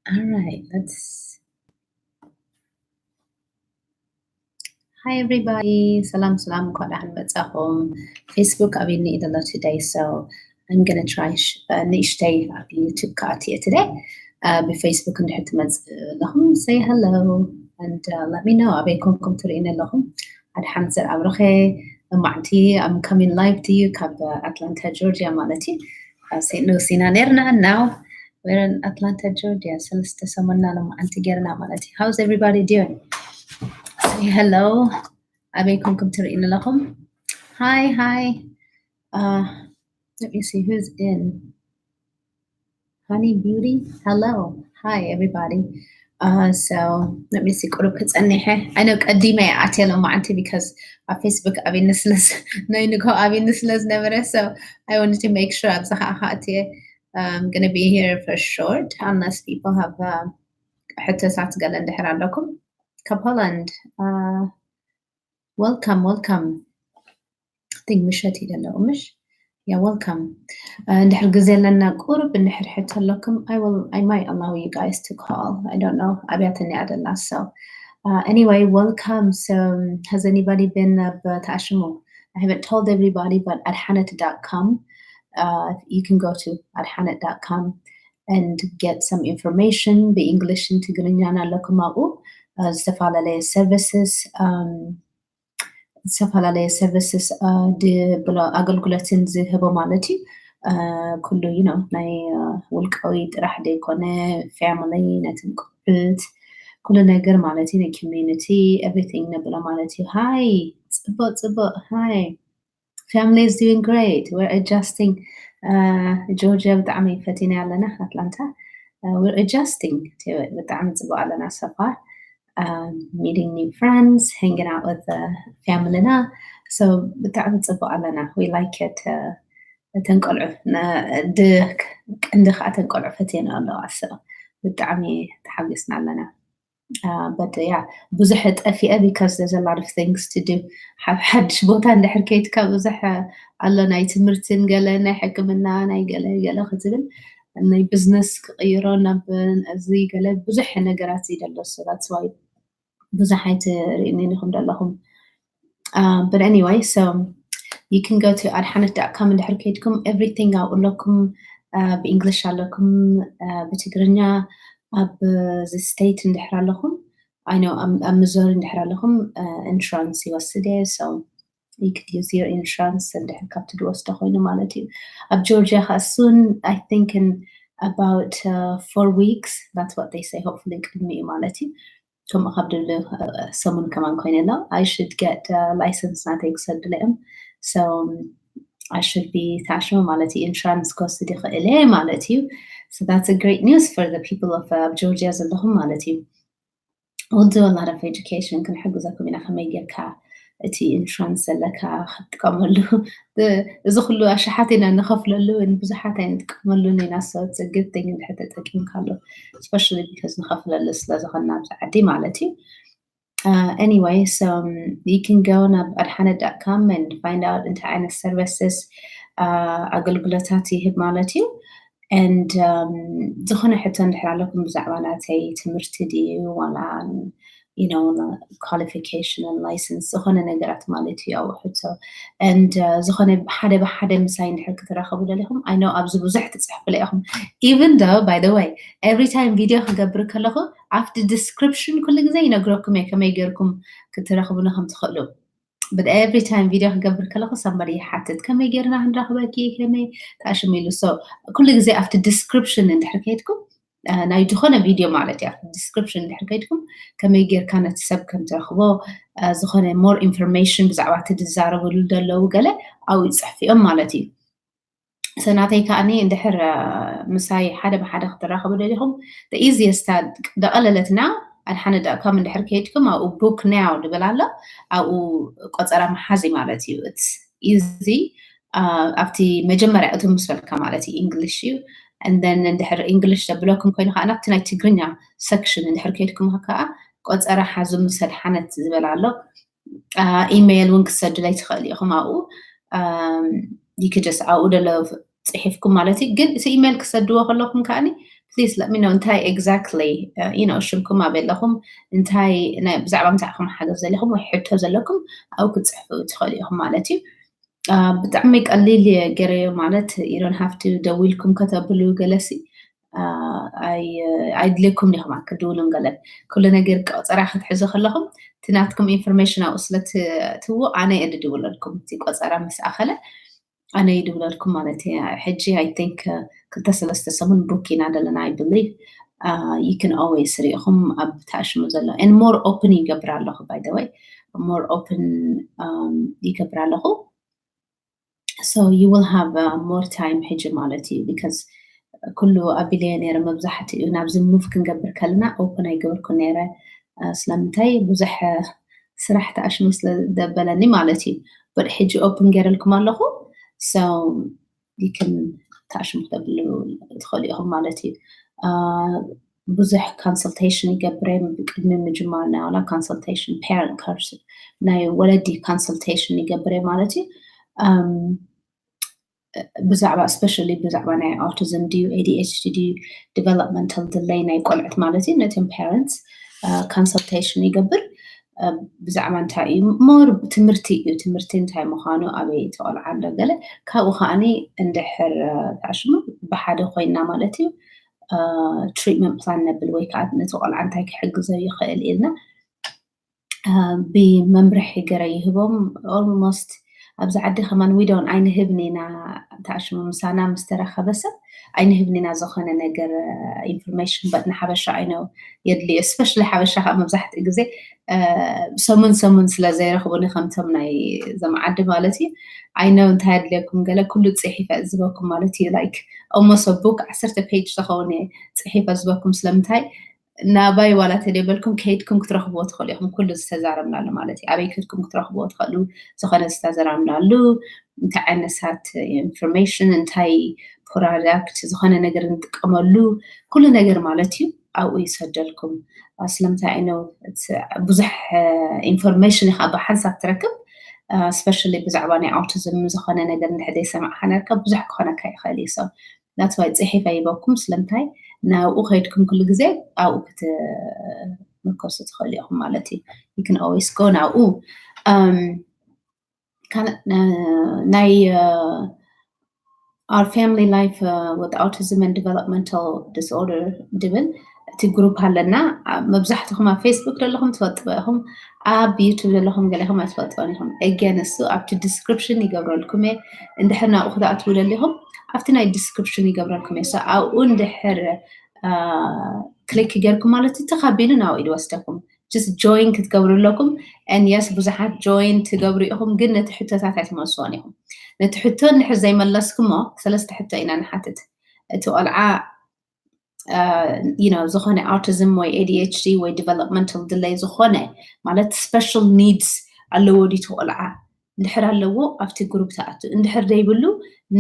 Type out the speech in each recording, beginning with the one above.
All right, let's. Hi everybody. ሰላም ሰላም፣ እንኳዕ ደሓን መጻኹም። Facebook ኣበይኒ እዩ ዘሎ today, so I'm gonna try ንእሽተይ ኣብ YouTube ክኣትየ today. ብፌስቡክ እንድሕር ትመጽእ ኣለኹም፣ say hello and let me know ኣበይ ኮንኩም ትርእዩኒ ኣለኹም። ኣድሓን ዘር ኣብረኸ፣ ሎማዓንቲ I'm coming live to you ካብ ኣትላንታ ጆርጂያ ማለት እዩ። ሲና ኔርና፣ now we're in ኣትላንታ ጆርጂያ፣ ሰለስተ ሰሙንና ሎማዓንቲ ጌርና ማለት እዩ። How's everybody doing? Say hello. ኣበይ ኮንኩም ትርእዩኒ ኣለኹም? Hi, hi. Let me see who's in. Honey Beauty, hello. Hi everybody. So let me see, ቁሩብ ክጸኒሐ። I know ቀዲመ ኣትየ ሎማዓንቲ because ኣብ ፌስቡክ ኣብይኒ ስለ ናይ ንግሆ ኣብይኒ ስለ ዝነበረ፣ so I wanted to make sure ኣብዚ ከዓ ኣትየ። I'm gonna be here for short unless people have ሕቶታት ገለ እንድሕር ኣለኩም። ካብ ሆላንድ። Welcome, welcome. I think ምሸት እዩ ዘሎ ምሽ? Yeah, welcome. እንድሕር ግዜ ኣለና ቁሩብ እንድሕር ሕቶ ኣለኩም, I will, I might allow you guys to call. I don't know. ኣብያተኒ ኣደላ። So anyway, welcome. So has anybody been ኣብ ተኣሽሙ? I haven't told everybody, but ኣድሓነት dot com. You can go to ኣድሓነት dot com and get some information. ብእንግሊሽን ትግርኛን ኣለኩም ኣብኡ። ዝተፈላለየ services, ዝተፈላለየ services ብሎ ኣገልግሎትን ዝህቦ ማለት እዩ። ኩሉ you know ናይ ውልቃዊ ጥራሕ ዘይኮነ፣ family፣ ነትን ቆልዑት፣ ኩሉ ነገር ማለት እዩ። ናይ community everything ነብሎ ማለት እዩ። Hi ጽቡቅ ጽቡቅ። Hi, family is doing great. We're adjusting. ጆርጂያ ብጣዕሚ ፈቲና ኣለና፣ ኣትላንታ። We're adjusting. ብጣዕሚ ጽቡቅ ኣለና so far. Meeting new friends, hanging out with family ና። So ብጣዕሚ ጽቡቅ ኣለና። We like it. እተን ቆልዑ ቀንዲ ከዓ እተን ቆልዑ ፈትየን ኣለዋ። So ብጣዕሚ ተሓጒስና ኣለና። But yeah, ብዙሕ ጠፊአ because there's a lot of things to do. ሓድሽ ቦታ እንድሕር ከይድካ ብዙሕ ኣሎ፣ ናይ ትምህርትን ገለ፣ ናይ ሕክምና፣ ናይ ገለ ገለ ክትብል፣ ናይ ቢዝነስ ክቕይሮ ናብ እዚ ገለ ብዙሕ ነገራት እዩ ዘሎ። So that's why ብዙሕ ኣይትርእዩኒ ኢኹም ዘለኹም። But anyway, so you can go to ኣድሓነት dot com እንድሕር ከይድኩም everything ኣብኡ ኣለኩም። ብእንግሊሽ ኣለኩም፣ ብትግርኛ። ኣብ state እንድሕር ኣለኹም፣ I know ኣብ ሚዞሪ እንድሕር ኣለኹም insurance ይወስድ እየ። So you could use your insurance እንድሕር ካብቲ ዝወስዶ ኮይኑ ማለት እዩ። ኣብ ጆርጂያ ከዓ soon, I think in about four weeks, that's what they say, hopefully ቅድሚ እዩ ማለት እዩ። ከምኡ ካብ ድብል ሰሙን ከማን ኮይነ ኣሎ። I should get license ናተይ ክሰዱለ እዮም። So I should be ተኣሽሙ ማለት እዩ። Insurance ክወስድ ይኽእል እየ ማለት እዩ። So that's a great news for the people of ኣብ ጆርጂያ ዘለኹም ማለት እዩ። We'll do a lot of education፣ ክንሕግዘኩም ኢና ከመይ ጌርካ እቲ insurance ዘለካ ክትጥቀመሉ። እዚ ኩሉ ኣሽሓት ኢና ንኸፍለሉ፣ ብዙሓት ኣይንጥቀመሉን ኢና። So it's a good thing እንድሕር ተጠቂምካሉ፣ especially because ንኸፍለሉ ስለ ዝኾንና ኣብዚ ዓዲ ማለት እዩ። Anyway, so you can go ናብ ኣድሓነት dot com and find out እንታይ ዓይነት services ኣገልግሎታት ይህብ ማለት እዩ። And ዝኾነ ሕቶ እንድሕር ኣለኩም ብዛዕባ ናተይ ትምህርቲ ድዩ ዋላ you know qualification and license ዝኾነ ነገራት ማለት እዩ ኣብኡ ሕቶ። And ዝኾነ ሓደ ብሓደ ምሳይ እንድሕር ክትራኸቡ ደሊኹም፣ I know ኣብዚ ብዙሕ ትጽሕፉለ ኢኹም። Even though, by the way, every time video ክገብር ከለኹ ኣብቲ description ኩሉ ግዜ ይነግረኩም እየ ከመይ ጌርኩም ክትረኽቡኒ ከም ትኽእሉ። But every time video ክገብር ከለኹ somebody ይሓትት፣ ከመይ ጌርና ክንረኽበኪ፣ ከመይ ተኣሽሙ ኢሉ። So ኩሉ ግዜ ኣብቲ description እንድሕር ከይድኩም ናይ ዝኾነ video ማለት እዩ፣ ኣብቲ description እንድሕር ከይድኩም ከመይ ጌርካ ነቲ ሰብ ከም ትረኽቦ፣ ዝኾነ more information ብዛዕባ እቲ ዝዛረብሉ ዘለዉ ገለ ኣብኡ ይፅሕፉ እዮም ማለት እዩ። So ናተይ ከዓኒ እንድሕር ምሳይ ሓደ ብሓደ ክትራኸቡ ደሊኹም፣ the easiest፣ ደቐለለትና ኣድሓነት dot com እንድሕር ከይድኩም ኣብኡ book now ድብል ኣሎ፣ ኣብኡ ቆፀራ መሓዚ ማለት እዩ። It's easy። ኣብቲ መጀመርያ እቱ ምስ በልካ ማለት እዩ፣ English እዩ። And then እንድሕር English ዘብለኩም ኮይኑ ከዓ ናብቲ ናይ ትግርኛ section እንድሕር ከይድኩም ከዓ ቆፀራ ሓዙ ምስ ኣድሓነት ዝበል ኣሎ። ኢሜይል እውን ክሰዱለይ ትኽእል ኢኹም ኣብኡ። You could just ኣብኡ ደሎ ፅሒፍኩም ማለት እዩ። ግን እቲ ኢሜይል ክሰድዎ ከለኹም ከዓኒ please let me know እንታይ exactly you know ሽምኩም ኣበይ ኣለኹም እንታይ ናይ ብዛዕባ እንታይ ኢኹም ሓገዝ ዘለኹም ወይ ሕቶ ዘለኩም ኣብኡ ክትፅሕፉ ትኽእሉ ኢኹም ማለት እዩ። ብጣዕሚ ቀሊል ገረዮ ማለት you don't have to ደዊልኩም ከተብሉ ገለሲ ኣይድልኩም ዲኹም ክድውሉን ገለን ኩሉ ነገር ቆፀራ ክትሕዙ ከለኹም እቲ ናትኩም information ኣብኡ ስለትዎ ኣነ እየ ድድውለልኩም እቲ ቆፀራ ምስ ኣኸለ ኣነ ይድውለልኩም ማለት እዩ። ሕጂ I think ክልተ ሰለስተ ሰሙን book ኢና ዘለና I believe you can always ሪኢኹም ኣብ ታሽሙ ዘሎ and more open ይገብር ኣለኹ by the way more open ይገብር ኣለኹ so you will have more time ሕጂ ማለት እዩ because ኩሉ ኣቢለየ ነረ መብዛሕትኡ ናብዚ move ክንገብር ከለና open ኣይገበርኩ ነረ ስለምንታይ ብዙሕ ስራሕ ተኣሽሙ ስለ ደበለኒ ማለት እዩ but ሕጂ open ገይረልኩም ኣለኹ so you can ተኣሽሙ ክተብሉ ትኽእሉ ኢኹም ማለት እዩ ብዙሕ consultation ይገብር እየ ቅድሚ ምጅማር ናይ ዋላ consultation parent course ናይ ወለዲ consultation ይገብር እየ ማለት እዩ ብዛዕባ especially ብዛዕባ ናይ autism ድዩ ADHD ድዩ developmental delay ናይ ቆልዑት ማለት እዩ ነቶም parents consultation ይገብር ብዛዕባ እንታይ እዩ more ትምህርቲ እዩ ትምህርቲ እንታይ ምዃኑ ኣበይ ተቆልዓ ኣሎ ገለ ካብኡ ከዓኒ እንድሕር ታሽሙ ብሓደ ኮይና ማለት እዩ treatment plan ነብል ወይ ከዓ ነቲ ቆልዓ እንታይ ክሕግዞ ይኽእል ኢልና ብመምርሒ ገረ ይህቦም almost ኣብዚ ዓዲ ከማን we don't ኣይንህብን ኢና ተኣሽሙ ምሳና ምስ ተረኸበ ሰብ ኣይንህብን ኢና ዝኾነ ነገር information but ንሓበሻ ኣይነው የድልዩ especially ሓበሻ ከዓ መብዛሕትኡ ግዜ ሰሙን ሰሙን ስለ ዘይረኽቡኒ ከምቶም ናይ ዘም ዓዲ ማለት እዩ I know እንታይ ኣድልየኩም ገለ ኩሉ ፅሒፈ እዝበኩም ማለት እዩ like almost a book ዓሰርተ page ዝኸውን እየ ፅሒፈ እዝበኩም ስለምንታይ ናባይ ዋላ ተደበልኩም ከይድኩም ክትረኽብዎ ትኽእሉ ኢኹም ኩሉ ዝተዛረብናሉ ማለት እዩ ኣበይ ከድኩም ክትረኽብዎ ትኽእሉ ዝኾነ ዝተዘራምናሉ እንታይ ዓይነት ሳት information እንታይ product ዝኾነ ነገር ንጥቀመሉ ኩሉ ነገር ማለት እዩ ኣብኡ ይሰደልኩም ስለምንታይ ነው ብዙሕ information ኢኻ ብሓንሳብ ትረክብ especially ብዛዕባ ናይ autism ዝኾነ ነገር እንድሕር ዘይሰማዕካ ነርካ ብዙሕ ክኾነካ ይኽእል እዩ so that's why ፅሒፈ ይበኩም ስለምንታይ ናብኡ ከይድኩም ኩሉ ግዜ ኣብኡ ክትምከሱ ትኽእሉ ኢኹም ማለት እዩ you can always go ናብኡ ናይ our family life with autism and developmental disorder ድብል እቲ group ኣለና መብዛሕትኹም ኣብ Facebook ዘለኹም ትፈልጥዎ ኢኹም ኣብ YouTube ዘለኹም ገለኹም ኣይትፈልጥዎን ኢኹም again እሱ ኣብቲ description ይገብረልኩም እየ እንድሕር ናብኡ ክትኣትዉ ደሊኹም ኣብቲ ናይ description ይገብረልኩም እየ ኣብኡ እንድሕር click ጌርኩም ማለት እቲ ካብ ኢሉ ናብኡ ይወስደኩም just join ክትገብሩ ኣለኩም and yes ብዙሓት join ትገብሩ ኢኹም ግን ነቲ ሕቶታት ኣይትመልስዎን ኢኹም ነቲ ሕቶ እንድሕር ዘይመለስኩሞ ሰለስተ ሕቶ ኢና ንሓትት እቲ ቆልዓ you know ዝኾነ autism ወይ ADHD ወይ developmental delay ዝኾነ ማለት special needs ኣለዎ ድዩ እቲ ቆልዓ እንድሕር ኣለዎ ኣብቲ group ተኣቱ እንድሕር ዘይብሉ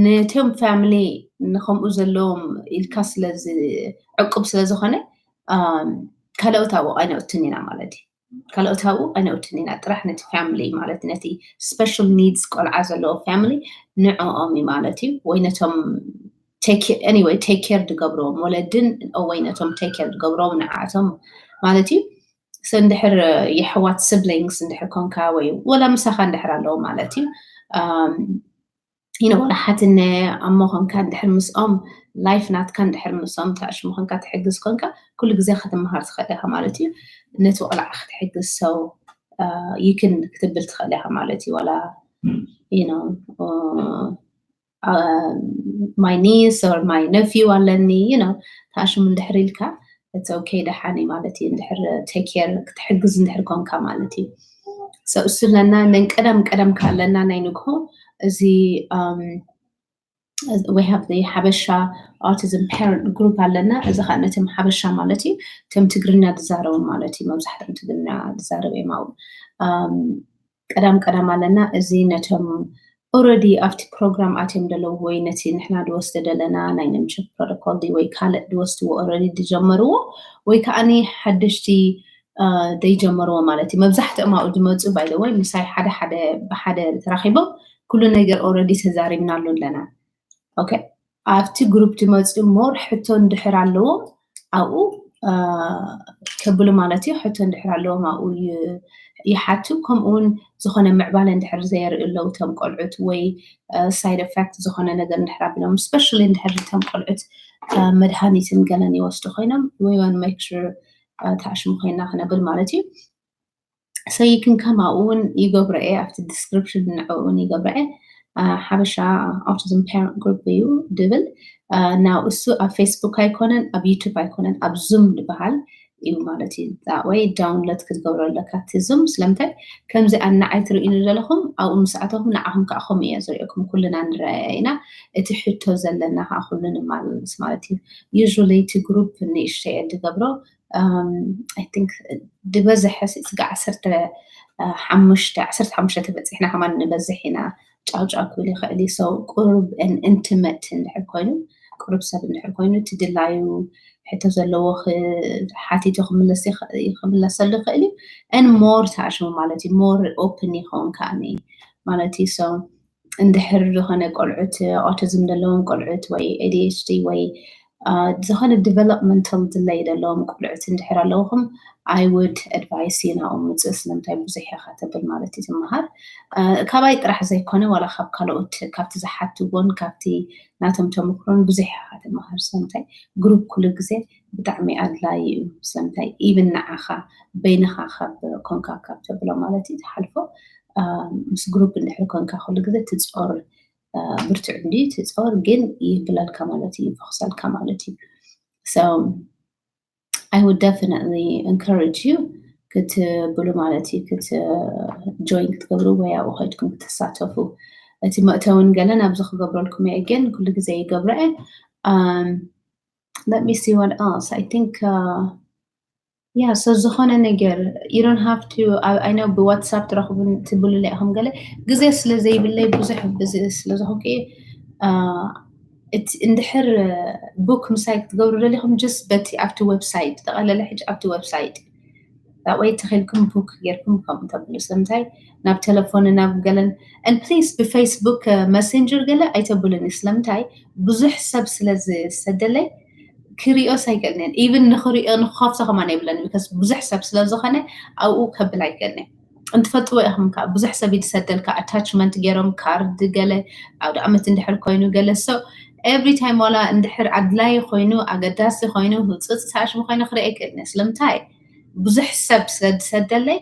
ነቶም family ንከምኡ ዘለዎም ኢልካ ስለ ዕቁብ ስለ ዝኾነ ካልኦት ኣብኡ ኣይነእቱን ኢና ማለት እዩ ካልኦት ኣብኡ ኣይነእቱን ኢና ጥራሕ ነቲ family ማለት ነቲ special needs ቆልዓ ዘለዎ family ንዕኦም እዩ ማለት እዩ ወይ ነቶም anyway take care ዝገብርዎም ወለድን ወይ ነቶም take care ዝገብርዎም ንዓቶም ማለት እዩ so እንድሕር የሕዋት siblings እንድሕር ኮንካ ወይ ወላ ምሳኻ እንድሕር ኣለዉ ማለት እዩ you know ወላ ሓትነ ኣሞ ኮንካ እንድሕር ምስኦም life ናትካ እንድሕር ምስኦም ተኣሽሙ ኮንካ ትሕግዝ ኮንካ ኩሉ ግዜ ክትመሃር ትኽእል ኢኻ ማለት እዩ ነቲ ቆልዓ ክትሕግዝ so you can ክትብል ትኽእል ኢኻ ማለት እዩ ወላ you know my niece or my nephew ኣለኒ you know ተኣሽሙ እንድሕር ኢልካ it's okay ደሓን እዩ ማለት እዩ እንድሕር take care ክትሕግዝ እንድሕር ኮንካ ማለት እዩ so እሱ ኣለና ነን ቀደም ቀደም ከኣለና ናይ ንግሆ እዚ we have the ሓበሻ autism parent group ኣለና እዚ ከዓ ነቶም ሓበሻ ማለት እዩ እቶም ትግርኛ ዝዛረቡ ማለት እዩ መብዛሕትኦም ትግርኛ ዝዛረቡ እዮም ኣብኡ ቀዳም ቀዳም ኣለና እዚ ነቶም already ኣብቲ program ኣትዮም ዘለዉ ወይ ነቲ ንሕና ዝወስደ ዘለና ናይ membership protocol ድዩ ወይ ካልእ ዝወስድዎ already ዝጀመርዎ ወይ ከዓኒ ሓደሽቲ ዘይጀመርዎ ማለት እዩ መብዛሕትኦም ኣብኡ ዝመፁ by the way ምሳይ ሓደ ሓደ ብሓደ ተራኺቦም ኩሉ ነገር already ተዛሪብናሉ ኣለና okay ኣብቲ group ዝመፅኡ more ሕቶ እንድሕር ኣለዎም ኣብኡ ከብሉ ማለት እዩ። ሕቶ እንድሕር ኣለዎም ኣብኡ ይሓቱ። ከምኡ እውን ዝኾነ ምዕባለ እንድሕር ዘየርእዩ ኣለዉ እቶም ቆልዑት ወይ side effect ዝኾነ ነገር እንድሕር ኣቢሎም፣ especially እንድሕር እቶም ቆልዑት መድሃኒትን ገለን ይወስዱ ኮይኖም we want make sure ተኣሽሙ ኮይና ክነብል ማለት እዩ። So you can come ኣብኡ እውን ይገብሮ እየ ኣብቲ description ንዕኡ እውን ይገብሮ እየ። ሓበሻ autism parent group እዩ ድብል። ናው እሱ ኣብ Facebook ኣይኮነን ኣብ YouTube ኣይኮነን ኣብ Zoom ዝበሃል እዩ ማለት እዩ። ወይ download ክትገብሮ ኣለካ እቲ Zoom። ስለምንታይ ከምዚ ኣናዓይ ትርእዩኒ ዘለኹም ኣብኡ ምስ ኣተኹም ንዓኹም ከዓ ከምኡ እየ ዝርእየኩም። ኩልና ንረኣያ ኢና። እቲ ሕቶ ዘለና ከዓ ኩሉ ንመላለስ ማለት እዩ። Usually እቲ group ንእሽተይ እየ ዝገብሮ። I think ዝበዝሐ ስጋ ዓሰርተ ሓሙሽተ ዓሰርተ ሓሙሽተ ተበፂሕና ከማን ንበዝሕ ኢና። ጫውጫው ክብል ይኽእል እዩ። So ቁሩብ intimate እንድሕር ኮይኑ ቁሩብ ሰብ እንድሕር ኮይኑ እቲ ድላዩ ሕቶ ዘለዎ ሓቲቱ ክምለሰሉ ይኽእል እዩ። And more ተኣሽሙ ማለት እዩ። More open ይኸውን ከዓኒ ማለት እዩ። So እንድሕር ዝኾነ ቆልዑት autism ዘለዎም ቆልዑት ወይ ADHD ወይ ዝኾነ developmental delay ዘለዎም ቆልዑት እንድሕር ኣለውኹም I would advise you ናብኡ ምፅእ። ስለምንታይ ብዙሕ ኢኻ ተብል ማለት እዩ ትመሃር። ካባይ ጥራሕ ዘይኮነ ዋላ ካብ ካልኦት ካብቲ ዝሓትዎን ካብቲ ናቶም ተምክሮን ብዙሕ ኢኻ ትመሃር። ስለምንታይ group ኩሉ ግዜ ብጣዕሚ ኣድላይ እዩ። ስለምንታይ even ንዓኻ በይንኻ ካብ ኮንካ ካብ ተብሎ ማለት እዩ ትሓልፎ ምስ group እንድሕር ኮንካ ኩሉ ግዜ ትፆር ብርትዕ እንዲ ትፆር ግን ይብለልካ ማለት እዩ ይፈክሰልካ ማለት እዩ። So I would definitely encourage you ክትብሉ ማለት እዩ ክት join ክትገብሩ ወይ ኣብኡ ከድኩም ክትሳተፉ። እቲ መእተውን ገለን ኣብዚ ክገብረልኩም እየ ግን ኩሉ ግዜ ይገብረ እየ። Let me see what else I think. Yeah, so ዝኾነ ነገር you don't have to I know ብዋትሳፕ ትረኽቡ ትብሉለ ኢኹም ገለ ግዜ ስለ ዘይብለይ ብዙሕ ብዚ ስለ ዝኾንኩ እቲ እንድሕር book ምሳይ ክትገብሩ ደሊኹም just በቲ ኣብቲ website ተቐለለ ሕጂ ኣብቲ website ወይ ተኺልኩም book ጌርኩም ከምኡ ተብሉ ስለምንታይ ናብ ቴሌፎን ናብ ገለን and please ብፌስቡክ መሴንጀር ገለ ኣይተብሉኒ ስለምንታይ ብዙሕ ሰብ ስለ ዝሰደለይ ክሪኦስ ኣይክእልንን even ንክሪኦ ንክከፍቶ ከማን የብለኒ because ብዙሕ ሰብ ስለ ዝኾነ ኣብኡ ከብል ኣይክእልንን። እንትፈልጥዎ ኢኹም ከዓ ብዙሕ ሰብ ይድሰደልካ attachment ገይሮም ካርድ ገለ ኣውደ ዓመት እንድሕር ኮይኑ ገለ so every time ዋላ እንድሕር ኣድላይ ኮይኑ ኣገዳሲ ኮይኑ ህፁፅ ሳሽሙ ኮይኑ ክርኢ ኣይክእልንን ስለምንታይ ብዙሕ ሰብ ስለ ዝሰደለይ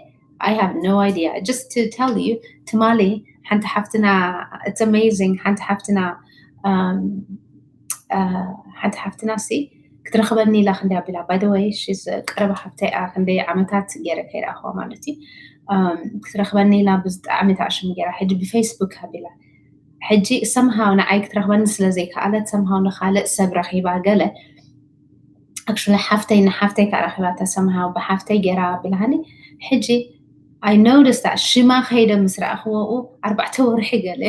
I have no idea just to tell you ትማሊ ሓንቲ ሓፍትና it's amazing ሓንቲ ሓፍትና ሓንቲ ሓፍትና ሲ ክትረኽበኒ ኢላ ክንደይ ኣቢላ by the way she's ቀረባ ሓፍተይ እያ ክንደይ ዓመታት ገይረ ከይረኣኽዋ ማለት እዩ ክትረኽበኒ ኢላ ብጣዕሚ ተኣሽሙ ገይራ ሕጂ ብፌስቡክ ኣቢላ ሕጂ somehow ንዓይ ክትረኽበኒ ስለ ዘይከኣለት somehow ንኻልእ ሰብ ረኺባ ገለ actually ሓፍተይ ንሓፍተይ ከዓ ረኺባታ somehow ብሓፍተይ ገይራ ኣቢላሃኒ ሕጂ I noticed that ሽማ ከይደ ምስ ረኣኽዎ ኣርባዕተ ወርሒ ገለ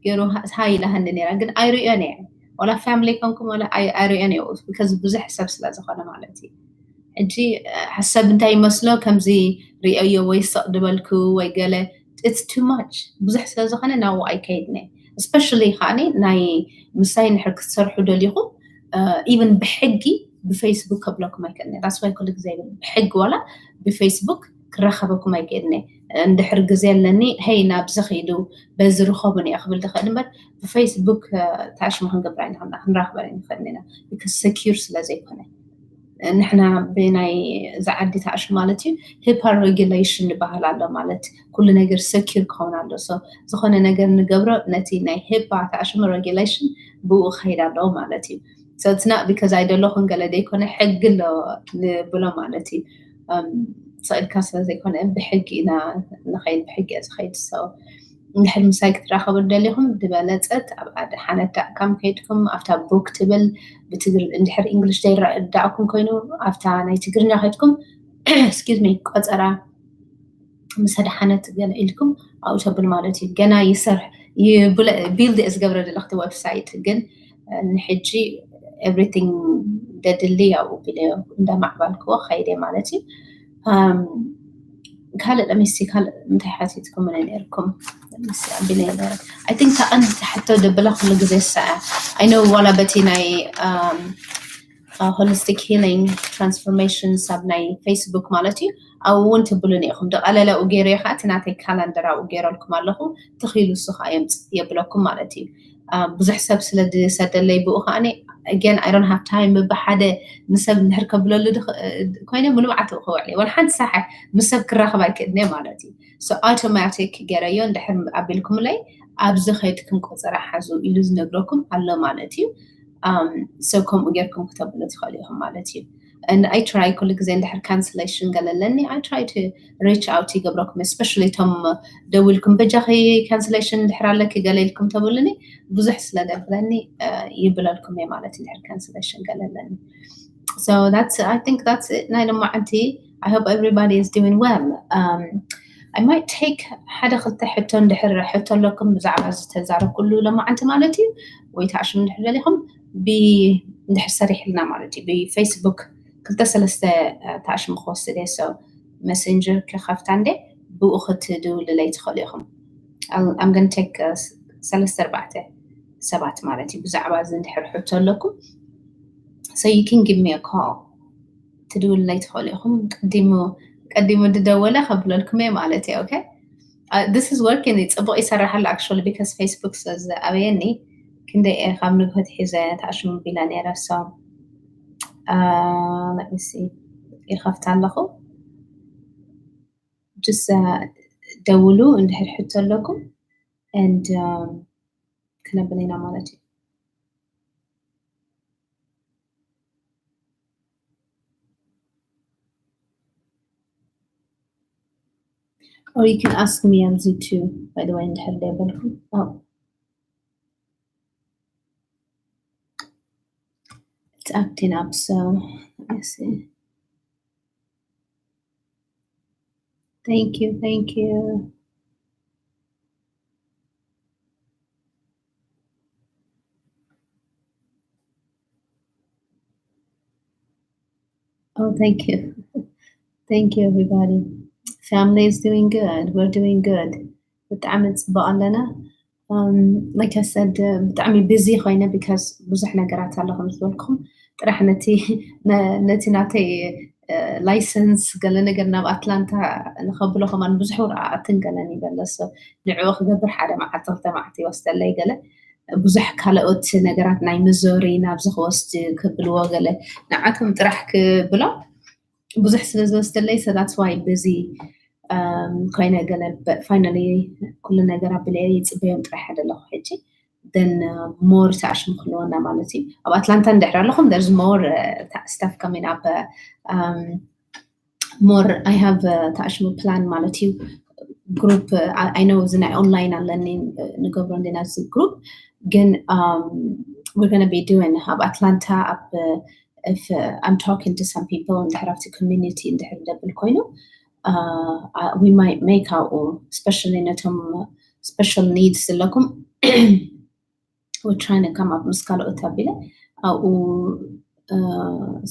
ገይሩ ሃይ ኢላሃኒ ነይራ ግን ኣይርእዮን እየ ወላ family ኮንኩም ወላ ኣይርእዮን እየ because ብዙሕ ሰብ ስለ ዝኾነ ማለት እዩ ሕጂ ሰብ እንታይ ይመስሎ ከምዚ ርእዮ ወይ ስቕ ዝበልኩ ወይ ገለ it's too much ብዙሕ ስለ ዝኾነ ናብኡ ኣይከይድን እየ especially ከዓ ናይ ምሳይ እንድሕር ክትሰርሑ ደሊኹም even ብሕጊ ብፌስቡክ ከብለኩም ኣይክእልን እየ that's why ኩሉ ግዜ ብሕጊ ዋላ ብፌስቡክ ክራኸበኩም ኣይክእልን እየ እንድሕር ግዜ ኣለኒ hey ናብዚ ኺዱ በዚ ርኸቡኒ እየ ክብል ዝኽእል እምበር ብፌስቡክ ተኣሽሙ ክንገብር ኣይንኽእል ክንራኸብ ኣይንኽእል ኢና secure ስለ ዘይኮነ ንሕና ብናይ ዝዓዲ ተኣሽሙ ማለት እዩ HIPAA regulation ዝበሃል ኣሎ ማለት ኩሉ ነገር secure ክኸውን ኣሎ so ዝኾነ ነገር ንገብሮ ነቲ ናይ HIPAA ተኣሽሙ regulation ብኡ ክኸይድ ኣለዎ ማለት እዩ so it's not because ኣይደለኹን ገለ ዘይኮነ ሕጊ ኣሎ ንብሎ ማለት እዩ ስቕ ኢልካ ስለ ዘይኮነ ብሕጊ ኢና ንኸይድ ብሕጊ እየ ዝኸይድ so እንድሕር ምሳይ ክትራኸቡ ደሊኹም ዝበለፀት ኣብ ኣድሓነት ዳእካም ከይድኩም ኣብታ book ትብል ብትግር እንድሕር English ዘይረዳእኩም ኮይኑ ኣብታ ናይ ትግርኛ ከይድኩም excuse me ቆፀራ ምስ ኣድሓነት ገለ ኢልኩም ኣብኡ ተብል ማለት እዩ ገና ይሰርሕ build እየ ዝገብረ ዘለኽቲ website ግን ንሕጂ everything ደድሊ ኣብኡ ቢለ እንዳማዕባልክዎ ከይደ ማለት እዩ ካልእ ለሚሲ ካልእ እንታይ ሓቲትኩምኒ ነርኩም? ለሚሲ ኣቢለ ነረ። I think ተቐንዲ ሕቶ ደብላ ኩሉ ግዜ ሰ I know ዋላ በቲ ናይ holistic healing transformation ሳብ ናይ ፌስቡክ ማለት እዩ። ኣብኡ እውን ትብሉኒ ኢኹም። ደቐለለኡ ገይረ ከዓ እቲ ናተይ ካላንደር ኣብኡ ገይረልኩም ኣለኹ። ተኽኢሉ እሱ ከዓ የምፅ የብለኩም ማለት እዩ። ብዙሕ ሰብ ስለ ዝሰደለይ ብኡ ከዓ again I don't have time ብሓደ ንሰብ እንድሕር ከብለሉ ኮይነ ሙሉእ መዓልቲ ክውዕል እየ። ወላ ሓንቲ ሳሐ ምስ ሰብ ክራኸብ ኣይክእልን እየ ማለት እዩ። So automatic ገይረዮ እንድሕር ኣቢልኩምለይ ኣብዚ ከይድኩም ቆፀራ ሓዙ ኢሉ ዝነግረኩም ኣሎ ማለት እዩ። So ከምኡ ጌርኩም ክተብሉ ትኽእሉ ኢኹም ማለት እዩ። And I try ኩሉ ግዜ እንድሕር cancellation ገለ ኣለኒ I try to reach out ይገብረኩም especially እቶም ደዊልኩም በጃኺ cancellation እንድሕር ኣለኪ ገለ ኢልኩም ተብሉኒ ብዙሕ ስለ ደብለኒ ይብለልኩም እየ ማለት እንድሕር cancellation ገለ ኣለኒ። So that's I think that's it ናይ ሎማዓንቲ I hope everybody is doing well. I might take ሓደ ክልተ ሕቶ እንድሕር ሕቶ ኣለኩም ብዛዕባ ዝተዛረብኩሉ ሎማዓንቲ ማለት እዩ ወይ ተኣሽሙ እንድሕር ደሊኹም እንድሕር ሰሪሕልና ማለት እዩ ብፌስቡክ ክልተ ሰለስተ ተኣሽሙ ክወስድ እየ። So messenger ክኸፍታ እንደ ብኡ ክትድውልለይ ትኽእሉ ኢኹም። I'm gonna take ሰለስተ ኣርባዕተ ሰባት ማለት እዩ ብዛዕባ እዚ እንድሕር ሕቶ ኣለኩም so you can give me a call ትድውልለይ ትኽእሉ ኢኹም። ቀዲሙ ቀዲሙ ዝደወለ ከብለልኩም እየ ማለት እዩ። Okay this is working ጽቡቕ ይሰርሕ ኣሎ actually because Facebook ስለ ዝኣበየኒ ክንደይ እየ ካብ ንግሆ ኣትሒዘ ተኣሽሙ ቢለ ነይረ። So let me see ይኸፍት ኣለኹ። Just ደውሉ እንድሕር ሕቶ ኣለኩም and ክነብል ኢና ማለት እዩ። Or you can ask me ኣብዚ too by the way እንድሕር ደበልኩም። Oh. It's acting up so let me see. Thank you, thank you. Oh, thank you. Thank you, everybody. Family is doing good. We're doing good. ብጣዕሚ ፅቡቅ ኣለና። Like I said ብጣዕሚ busy ኮይነ because ብዙሕ ነገራት ኣሎ ከም ዝበልኩም ጥራሕ ነቲ ነቲ ናተይ license ገለ ነገር ናብ ኣትላንታ ንኸብሎ ከማን ብዙሕ ወረቃቅትን ገለን ይበለሶ ንዕኡ ክገብር ሓደ መዓልቲ ክልተ መዓልቲ ይወስደለይ ገለ ብዙሕ ካልኦት ነገራት ናይ ምዞሪ ናብዚ ክወስድ ክብልዎ ገለ ንዓቶም ጥራሕ ክብሎም ብዙሕ ስለ ዝወስደለይ so that's why busy ኮይነ ገለ finally ኩሉ ነገር ኣቢለ ይፅበዮም ጥራሕ ኣለኹ ሕጂ then more ተኣሽሙ ክህልወና ማለት እዩ። ኣብ ኣትላንታ እንድሕር ኣለኹም there's more stuff coming up more I have ተኣሽሙ plan ማለት እዩ። Group I know እዚ ናይ online ኣለኒ ንገብሮ እንዲና እዚ group ግን we're gonna be doing ኣብ ኣትላንታ ኣብ if I'm talking to some people እንድሕር ኣብቲ community እንድሕር ደብል ኮይኑ we might make ኣብኡ especially ነቶም special needs ዘለኩም we're trying to come up ምስ ካልኦት ኣቢለ ኣብኡ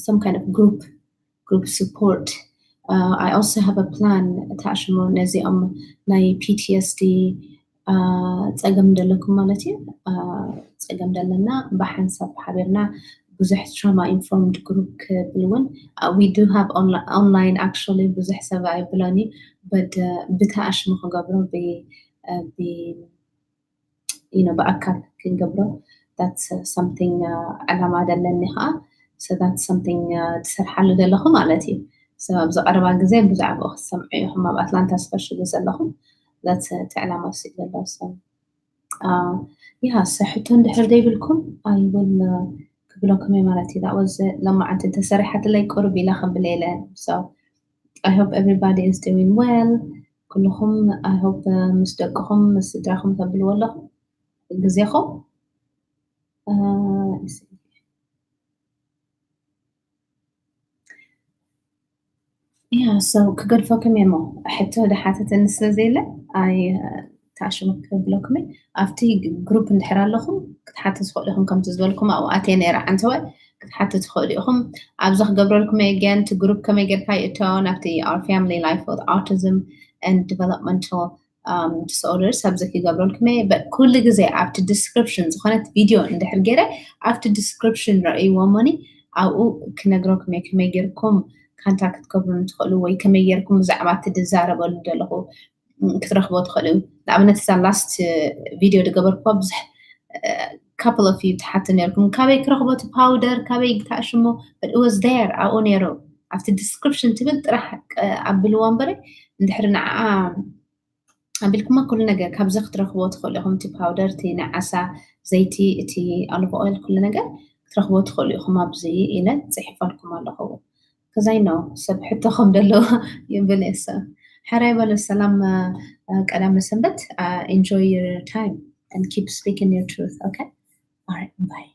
some kind of group group support I also have a plan ተኣሽሙ ነዚኦም ናይ PTSD ፀገም ደለኩም ማለት እዩ። ፀገም ደለና ብሓንሳብ ሓቢርና ብዙሕ trauma informed group ክብል እውን we do have online actually ብዙሕ ሰብ ኣይብሎን እዩ but ብተኣሽሙ ክገብሮ you know ብኣካል ክንገብሮ that's something ዕላማ ደለኒ ከዓ so that's something ትሰርሓሉ ዘለኹ ማለት እዩ። So ኣብዚ ቀረባ ግዜ ብዛዕባኡ ክትሰምዑ ኢኹም ኣብ ኣትላንታ specially ዘለኹም that's እቲ ዕላማ እሱ እዩ ዘሎ። So yeah so ሕቶ እንድሕር ዘይብልኩም I will ክብለኩም እየ ማለት እዩ። That was ለማዓንቲ ተሰሪሓትለይ ቁርብ ኢላ ከብል ኢለ so I hope everybody is doing well ኩልኹም I hope ምስ ደቅኹም ምስ ስድራኹም ተብልዎ ኣለኹም ግዜኹም yeah so ክገድፈኩም እየ እሞ ሕቶ ዝሓተተኒ ስለ ዘየለ ኣይ ተኣሽሙ ክብለኩም እየ ኣብቲ group እንድሕር ኣለኹም ክትሓቱ ትኽእሉ ኢኹም ከምቲ ዝበልኩም ኣብኡ ኣትየ ነይረ ሓንተወ ክትሓቱ ትኽእሉ ኢኹም። ኣብዚ ክገብረልኩም እየ። Again እቲ ግሩፕ ከመይ ጌርካ ይእቶ ናብቲ Our Family Life with Autism and Developmental um, Disorders ኣብዚ ክገብረልኩም እየ። But ኩሉ ግዜ ኣብቲ ዲስክሪፕሽን ዝኾነት ቪድዮ እንድሕር ገይረ ኣብቲ ዲስክሪፕሽን ረእይዎ እሞኒ ኣብኡ ክነግረኩም እየ ከመይ ጌርኩም ካንታክት ክትገብሩ ትኽእሉ ወይ ከመይ ጌርኩም ብዛዕባ እቲ ዝዛረበሉ ዘለኹ ክትረኽቦ ትኽእሉ። ንኣብነት እዛ ላስት ቪድዮ ዝገበርኩዋ ብዙሕ couple of you ትሓቱ ነርኩም ካበይ ክረኽቦ እቲ ፓውደር ካበይ ግታእሽሞ። But it was there ኣብኡ ነይሩ ኣብቲ ዲስክሪፕሽን ትብል ጥራሕ ኣብልዋ እምበረ እንድሕሪ ንዓ ኣቢልኩማ ኩሉ ነገር ካብዚ ክትረኽቦ ትኽእሉ ኢኹም። እቲ ፓውደር እቲ ንዓሳ ዘይቲ እቲ ኣልኮ ኦይል ኩሉ ነገር ክትረኽቦ ትኽእሉ ኢኹም። ኣብዚ ኢለ ፅሒፈልኩም ኣለኹ። ከዛይ ነው ሰብ ሕቶ ከም ደሎ ይብል የሰ ሕራይ በሉ። ሰላም ቀዳመ ሰንበት። Enjoy your time and keep speaking your truth. Okay, all right, bye.